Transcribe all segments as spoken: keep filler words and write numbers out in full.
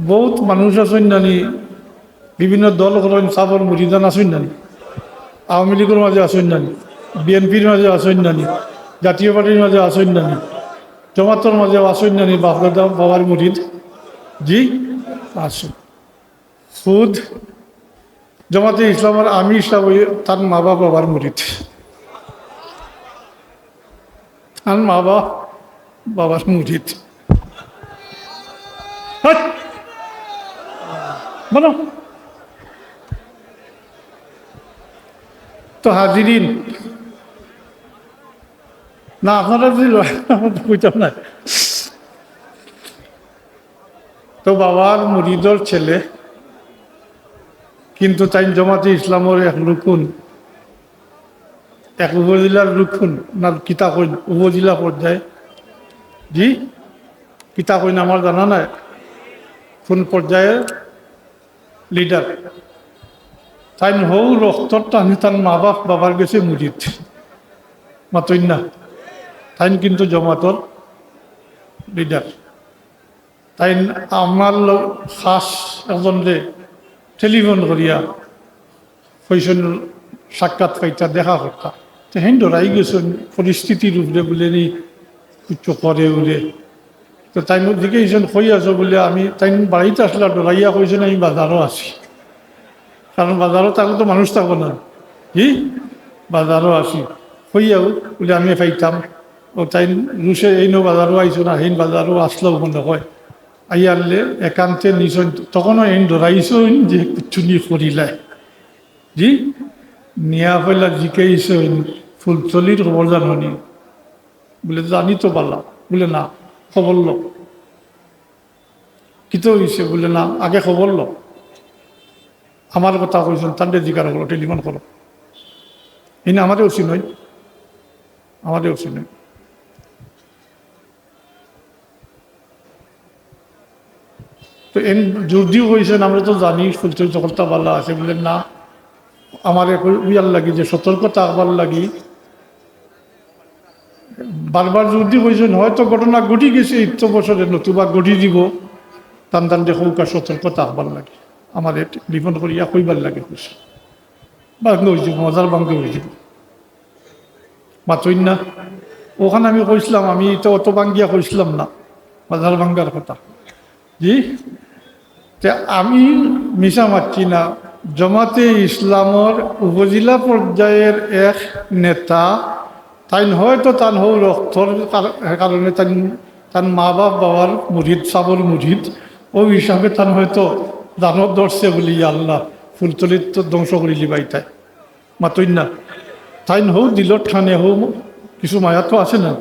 বউত মানুষ আছইন নানি, বিভিন্ন দল করইন, সাবর মুরিদান আছইন নানি, আওয়ামী লীগর মাঝে আছইন নানি, বিএনপির মাঝে আছইন নানি, জাতীয় পার্টির মাঝে আছইন নানি, জমাতর মাঝে আছইন নানি, বাফ দাদা বাবার মুরিদ? জি, আছইন। খুদ জমাতে ইসলামর আমির সাব অইয়া তান মা বাফ বাবার মুরিদ। তান মা বাফ বাবার মুরিদ। হাট! বলো। তো হাজিরিন, না, আপনারা যদি লড়াই করেন, আমি তো কইতাম না। তো বাবার মুরিদর ছেলে, কিন্তু তাইন জমাতে ইসলামর এক রুকুন, এক উপজেলার রুকুন, না কিতা কইন, উপজেলা পর্যায়ে, জি, কিতা কইন আমার জানা নাই, কোন পর্যায়ে লিডার। তাইন হউ রক্তর টানে তান মা বাফ বাবার গেছে মুরিদ। মাতইন না, তাইন কিন্তু জমাতর লিডার। তাইন আমার ল-, খাস একজনরে টেলিফোন করিয়া কইছইন সাক্ষাৎ পাইতা, দেখা করতা। তো হেন ডরাই গেছইন পরিস্থিতির উপরে বুলে নি কিচ্ছু করে উরে। তো তাইন জিকাইছইন কই আছো বুলে, আমি তাইন বাড়িত আছলা, ডরাইয়া কইছইন আমি বাজারো আছি। কারণ বাজারো থাকলে তো মানুষ থাকবো না, কি বাজারো আছি। কইয়াও বুলে আমি পাইতাম। ও তাইন রুশে এইন বাজারো আইছো না, হেইন বাজারো আছলাও মনে হয়। আইয়ারলে একান্তে নিছইন, তখনও এইন ডরাইছইন যে কিচ্ছু নি করিলায়। জি, নিয়া পয়লা জিকাইছইন, ফুলতলির খবর জানো নি? বুলে, জানি তো বালা। বুলে, না, খবর লো। কিতা অইছে? বুলে, না, আগে খবর লো। আমার কথা কইছইন, তানরে জিকার করো, টেলিফোন করো। ইনি আমারে ওসি নয়, আমারে ওসি নয়। তো এন জোর দিও কইছইন, আমরা তো জানি ফুলতলি সকলটা বালা আছে। বুলে, না, আমারে কই-, ইয়ার লাগি যে সতর্ক থাকবার লাগি বারবার জোর দি কইছইন, হয়তো ঘটনা ঘটি গেছে ইত্য বছরে, নতুবা ঘটি দিব, তান তান দেখো সতর্ক থাকবার লাগি, আমারে টেলিফোন করিয়া কইবার লাগি কইছইন। বাঙ্গা অই যিবো, বাজার বাঙ্গা অই যিবো। মাতইন না। ওখানে আমি কইছলাম, আমি তো অত বাঙ্গিয়া কইছলাম না বাজার বাঙ্গার কথা। জি, তে আমি মিছা মাতছি না। জমাতে ইসলামর উপজেলা পর্যায়ের এক নেতা, তাইন হয়তো তান হউ রক্তর কার-, কারণে তাইন, তান মা বাফ বাবার মুরিদ, সাবর মুরিদ, ও হিসাবে তান হয়তো দানব ধরছে বলি, ইয়া আল্লাহ, ফুলতলিত তো ধ্বংস করিলিবা ইতায়। মাতইন না। তাইন হউ দিলর টানে হউ কিছু মায়া তো আছে না,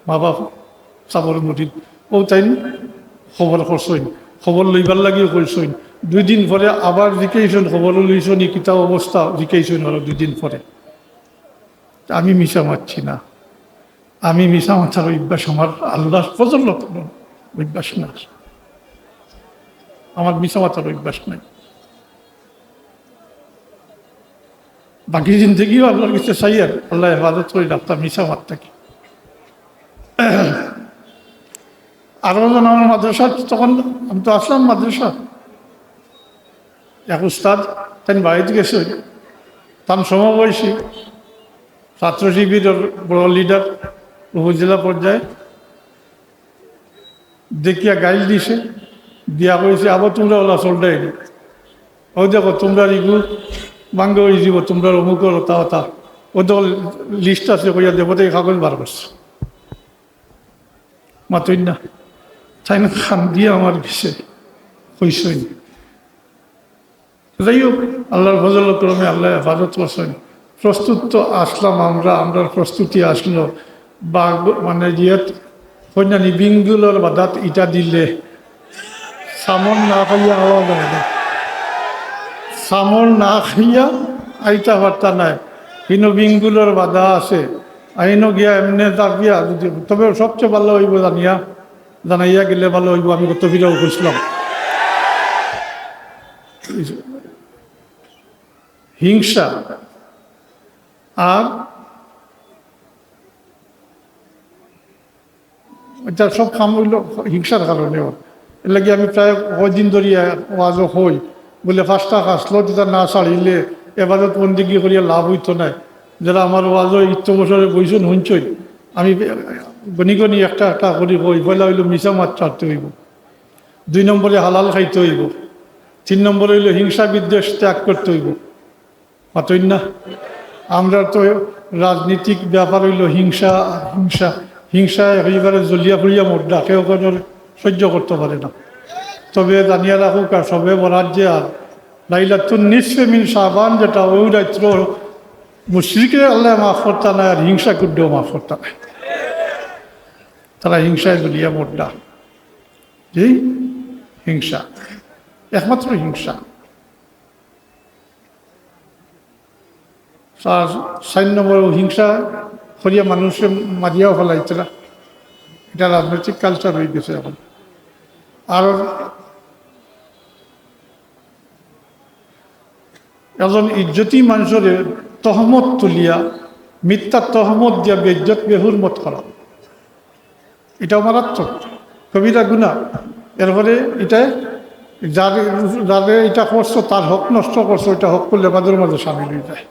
মা বাফ সাবর মুরিদ। ও তাইন খবর করছইন, খবর লইবার লাগিও কইছইন। দুই দিন পরে আবার জিকাইছইন, খবর লইছইন, ই কিতা অবস্থা জিকাইছইন আরো দুই দিন পরে। আমি মিছা মাতছি না, আমি মিছা মাতার অভ্যাস আমার আল্লাহর ফজল অইলো, অভ্যাস না, আমার মিছা মাতার অভ্যাস নাই। বাকি জিন্দেগিও আল্লাহর কাছে চাইয়ার, আল্লাহ হেফাজত করি রাখতা মিছা মাত থাকি। আরো জন আমার মাদ্রাসা, তখন আমি তো আছলাম মাদ্রাসা, এক উস্তাদ, তাইন বাড়িত গেছে, তান সমবয়সী ছাত্র শিবিরর বড় লিডার, উপজেলা পর্যায়ে, দেখিয়া গাইল দিছে, দিয়া কইছে, "আবো তুমরা অলা চলরায় নি। ও দেখো, তুমরার ইগু বাঙ্গা অই যিবো, তুমরার অমুকর অতা অতা। ও দেখো, লিস্ট আছে," কইয়া দেখো, দেখি কাগজ বার করছে। মাতইন না। তাইন কান্দিয়া আমার গেছে কইছইন। যাই হোক, আল্লাহর ফজল ও করমে আল্লাহ হেফাজত করছইন। প্রস্তুত তো আছলাম আমরা, আমরার প্রস্তুতি আছলো। বাঘ, মানে, জিয়াত কইনা নি, বিঙ্গুলর বাদাত ইটা দিলে সামর না খাইয়া আওয়া যায় না। সামর না খাইয়া আইতা পারতা নায়। হিনো বিঙ্গুলর বাদা আছে। আইনো গিয়া এমনে তাকিয়া যদি, তবে সবচেয়ে ভালো অইবো জানিয়া, জানাইয়া গেলে ভালো অইবো, আমি গত ফিরাও কইছলাম। হিংসা আর এটা সব কাম অইলো হিংসার কারণে অর। এরলাগি আমি প্রায় কয়দিন ধরি ওয়াজও কই, বলে পাঁচটা খাসলত ইতা না ছাড়িলে এবাদত বন্দেগি করিয়া লাভ অইতো নায়। যারা আমার ওয়াজও ইত্য বছরে বইছইন হুনছইন, আমি গনি গনি একটা একটা করি কই। পয়লা অইলো মিছা মাত ছাড়তে অইবো, দুই নম্বরে হালাল খাইতে অইবো, তিন নম্বরে অইলো হিংসা বিদ্বেষ ত্যাগ করতে অইবো। মাতইন না? আমরা তো রাজনৈতিক ব্যাপার অইলো হিংসা, হিংসা, হিংসায় একেবারে জ্বলিয়া পুড়িয়া মরডা, কেউ কেউর সহ্য করতে পারে না। তবে জানিয়া রাখউক্কা, আর শবে বরাত যে আর লাইলাতুন নিসফে মিন শাবান যেটা, অউ রাইত্র মুশরিকরে আল্লায় মাফ করতা নায়, আর হিংসাকুররেও মাফ করতা নায়। তারা হিংসায় জ্বলিয়া মরডা। জি, হিংসা, একমাত্র হিংসা। আর চাইর নম্বর, হিংসা করিয়া মানুষরে মারিয়াও ফালাইতরা। ইটা রাজনৈতিক কালচার অইগেছে অখন। আর একজন ইজ্জতি মানষরে তহমত তুলিয়া, মিথ্যা তহমত দিয়া বেইজ্জত বেহুরমত করা, ইটাও মারাত্মক কবিরা গুনা। এরপরে ইটা যার, যারে ইটা করছো, তার হক নষ্ট করছো, ইটা হক করলে বাদর মাঝে শামিল অইযায়।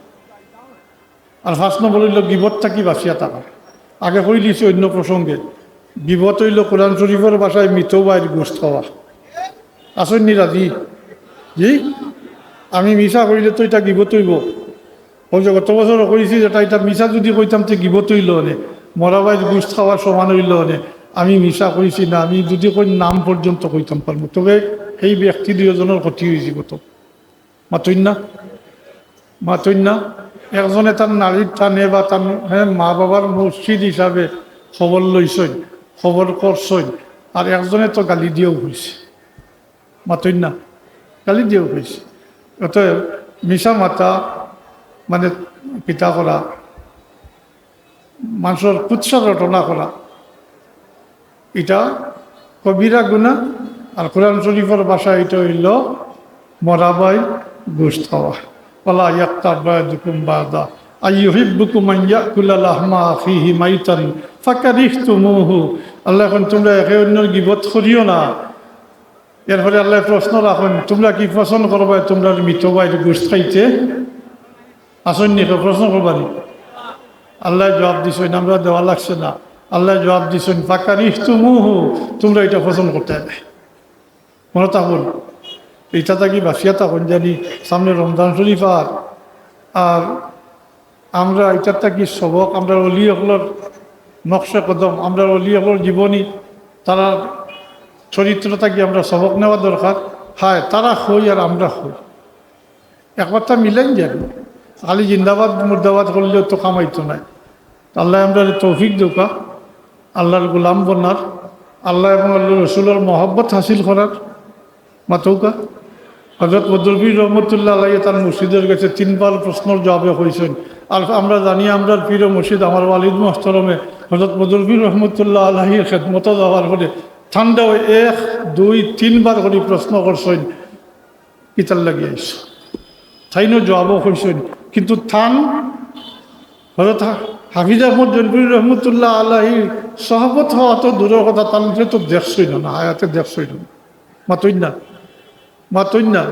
আর পাঁচ নম্বর অইলো গিবত থাকি বাঁচিয়া থাকা। আগে কইলিছি অইন্য প্রসঙ্গে, গিবত অইলো কোরআন শরীফর ভাষায় মৃত ভাইর গোশত খাওয়া। আছইন নি রাজি? জি, আমি মিছা কইলে তো ইটা গিবত অইবো। অউ যে গত বছর কইছি যেটা, ইটা মিছা যুদি কইতাম তে গিবত অইলো অনে, মরা ভাইর গোশত খাওয়ার সমান অইলো অনে। আমি মিছা কইছি না, আমি যুদি কই নাম পর্যন্ত কইতাম পারমু, তবে এই ব্যক্তি দুইজনর ক্ষতি অইযিবো তো। মাতইন না? মাতইন না? একজনে তার নাড়ির টানে বা তার, হ্যাঁ, মা বাবার মুর্শিদ হিসাবে খবর লইছইন, খবর করছইন, আর একজনে তো গালি দিয়াও কইছে। মাতইন না? গালি দিয়াও কইছে। অতএব মিছা মাতা মানে কিতা করা, মানষর কুৎসা রটনা করা, ইটা কবিরা গুনা। আর কোরআন শরীফর ভাষায় ইটা অইলো মরা ভাইর গোশত খাওয়া। ওয়ালা ইয়াগতাব বা'দুকুম বা'দা আইয়ুহিব্বুকুম আন ইয়াকুলা লাহমা আখিহি মাইতান ফাকারিহতুমুহু। আল্লায় কইন, তুমরা একে অইন্যর গিবত করিও না। এরপরে আল্লায় প্রশ্ন রাখইন, তুমরা কি পছন্দ করবায় তুমরার মৃত ভাইর গোশত খাইতে? আছইন নি কেউ প্রশ্ন করবা নি? আল্লায় জুয়াব দিছইন, আমরা দেওয়া লাগছে না। আল্লায় জুয়াব দিছইন, ফাকারিহতুমুহু, তুমরা ইটা পছন্দ করতায় নায়। মনো থাকইন, ইটা থাকি বাঁচিয়া থাকইন, জানি সামনে রমজান শরীফ আর, আর আমরা ইটার থাকি সবক, আমরার অলি অকলর নকশে কদম, আমরার অলি অকলর জীবনী, তারার চরিত্র থাকি আমরা সবক নেওয়া দরকার। হায়, তারা কই আর আমরা কই, এক কথা মিলাইন যেন। খালি জিন্দাবাদ মুর্দাবাদ করলেও তো কামাইতো নায়। আল্লায় আমরারে তৌফিক দেউক্কা, আল্লার গোলাম বনার, আল্লা এবং আল্লার রসুলর মহব্বত হাসিল করার। মাতউক্কা। হযরত বদরুল পীর রহমতুল্লাহ আলাইহি তান মুর্শিদর গেছে তিনবার প্রশ্নর জুয়াবে কইছইন। আর আমরা জানি, আমরার পীর ও মুর্শিদ আমার ওয়ালিদ মোহতরমে হযরত বদরুল পীর রহমতুল্লাহ আলাইহির খেদমতো যাওয়ার পরে ঠান্ডা অয় এক, দুই, তিনবার করি প্রশ্ন করছইন, "কিতার লাগি আইছো?" তাইনও জুয়াবও কইছইন, কিন্তু তান হযরত হা-, হাফিজ আহমদ জৈনপুরী রহমতুল্লাহ আলাইহির সহবত হওয়া তো দূরর কথা, তানরে তো দেখছইন না, হায়াতে দেখছইন না। মাতইন না, মাতইন না।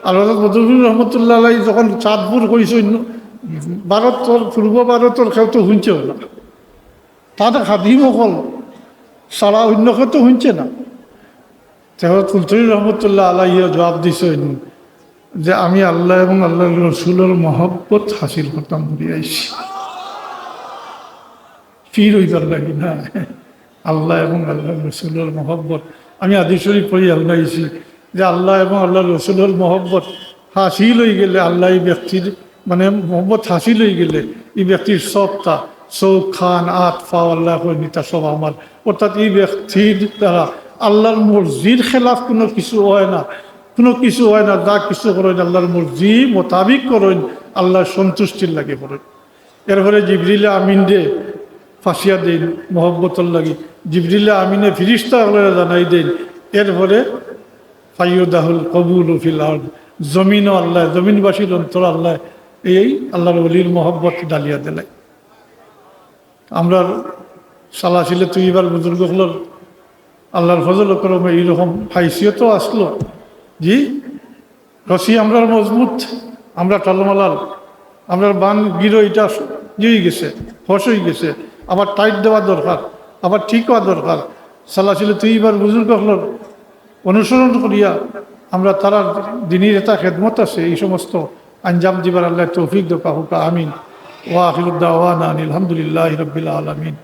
আর হযরত বদরুল রহমতুল্লাহ আলাইহি যখন চাঁদপুর কইছইন, ভারতর, পূর্ব ভারতর কেউ তো হুনছেও না। তান খাদিম অকল ছাড়া অইন্য কেউ তো হুনছে না। তে হযরত ফুলতলী রহমতুল্লাহ আলাইহিও জুয়াব দিছইন যে, "আমি আল্লা এবং আল্লার রসুলর মহব্বত হাসিল করতাম বুলিয়া আইছি।" পীর অইবার লাগি না, আল্লা এবং আল্লার রসুলর মহব্বত। আমি হাদিস শরীফ পড়িয়া হুনাইছি যে আল্লা এবং আল্লার রসুলর মহব্বত হাসিল অইগেলে আল্লা ই ব্যক্তির, মানে, মহব্বত হাসিল অইগেলে ই ব্যক্তির সবতা, চউখ, কান, আত, পাও, আল্লায় কইন ইতা সব আমার। অর্থাৎ ই ব্যক্তির দ্বারা আল্লার মর্জির খেলাফ কুনু কিছু অয় না, কুনু কিছু অয় না, যা কিছু করইন আল্লার মর্জি মোতাবিক করইন, আল্লার সন্তুষ্টির লাগি করইন। এরপরে জিবরিলে আমিনরে ফাঁসিয়া দেইন মহব্বতর লাগি, জিবরিলে আমিনে ফিরিস্তা অকলরে জানাই দেইন। এরপরে ফায়ুদাহুল কবুলু ফিল আরদ, জমিনও আল্লায়, জমিনবাসীর অন্তর আল্লায় এই আল্লার ওলির মহব্বত ডালিয়া দিলাই। আমরার সালাসিলে তুই এবার বুজুর্গ অকলর আল্লাহর ফজল ও করমে এইরকম হাইসিয়তও আসলো। জি, রশি আমরার মজবুত, আমরা টালমালাল, আমরার বান গিরো এটা ই অই গেছে, ফস অই গেছে, আবার টাইট দেওয়া দরকার, আবার ঠিক হওয়া দরকার। সালাসিল তৈয়বার বুজুর্গ অকলর অনুসরণ করিয়া আমরা তারার দিনর এটা খেদমত আছে, এই সমস্ত আঞ্জাম দিবার আল্লাহ তৌফিক দেউক্কা, আমিন। ওয়া আখিরু দাওয়ানা আনিল হামদুলিল্লাহি রাব্বিল আলামিন।